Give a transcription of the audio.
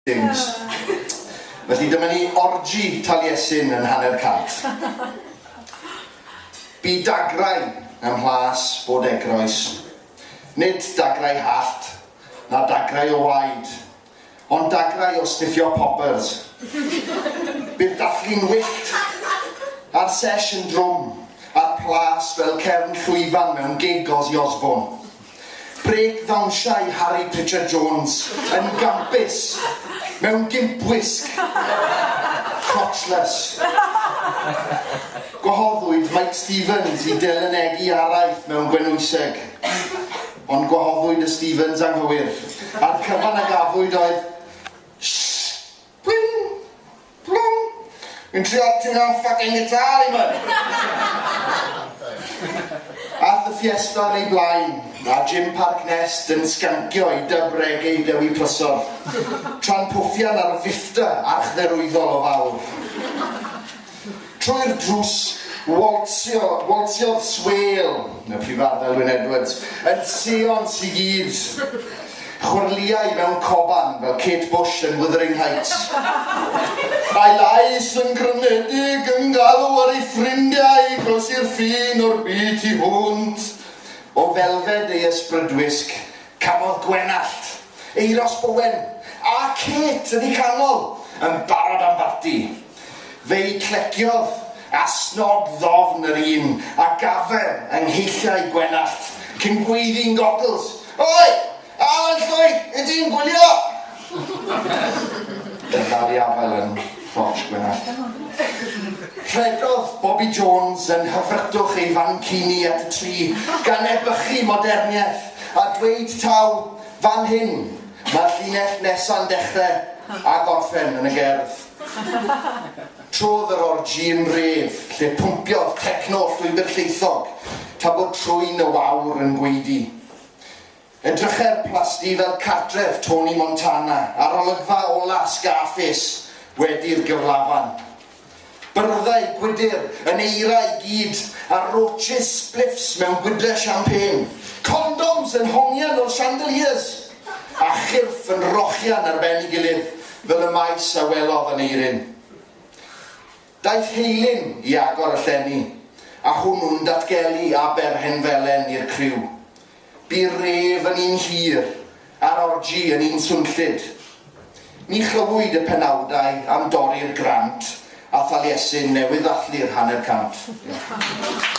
James. Felly dyma ni orgy Taliesin yn 150. Bu dagrau ym mhlas bod egroes. Nid dagrau hallt, na dagrau o waed, ond dagrau o stiffio poppers. Bu'r dathlu'n wyllt, a'r sesh yn drwm, a'r plas fel cefn llwyfan mewn gig Ozzy Osbourne. Brêc ddawnsiau Harry Pritchard Jones yn gampus, mewn gimpwisg, crotchless. Gwahoddwyd Mike Stevens i delynegu araith mewn gwenwyseg, ond gwahoddwyd y Stevens anghywir, a'r cyfan a gafwyd oedd Shh! Pling! Plwm! Fi'n trio tiwno'n fucking guitar i man! Ath y fiesta yn ei blaen, a Jim Parc Nest yn sgancio i dub reggae Dewi Prysor, tra'n pwffian ar fifta archdderwyddol o fawr. Trwy'r drws, waltsio, waltsiodd Swale, y prifardd Elwyn Edwards, yn seons i gyd. Chwyrlïai mewn coban fel Kate Bush yn Wuthering Heights. A'i lais yn grynedig yn galw ar ei ffrindiau i groesi'r ffin o'r byd tu hwnt. O felfed ei ysbrydwisg, camodd Gwenallt, Euros Bowen, a Kate yn eu canol, yn barod am barti. Fe'i cleciodd, a snog ddofn yr un a gafel yng ngheilliau Gwenallt, cyn gweiddi'n goggles, Oi! Alan Llwyd, wyt ti'n gwylio? Gan ddal i afael yn crotch Gwenallt. Rhedodd Bobi Jones yn hyfrytwch ei fancini at y tri, gan ebychu moderniaeth, a dweud taw, fan hyn, mae'r llinell nesa'n dechrau a gorffen yn y gerdd. Trodd yr orgy yn ref, lle pwmpiodd techno llwybr llaethog, tra bod trwyn y wawr yn gwaedu. Edrychai'r plasty fel cartref Tony Montana a'r olygfa ola Scarface wedi'r gyflafan. Byrddau gwydr yn eira i gyd a roaches spliffs mewn gwydre champagne, condoms yn hongian o'r chandeliers, a chyrff yn rochian ar ben ei gilydd fel y maes a welodd Aneirin. Daeth Heilyn i agor y llenni, a hwnnw'n datgelu aber Henfelen i'r criw. Bu'r rêf yn un hir, a'r orgy yn un swnllyd. Ni chlywyd y penawdau am dorri'r grant a Thaliesin newydd ddathlu'r 500. Diolch.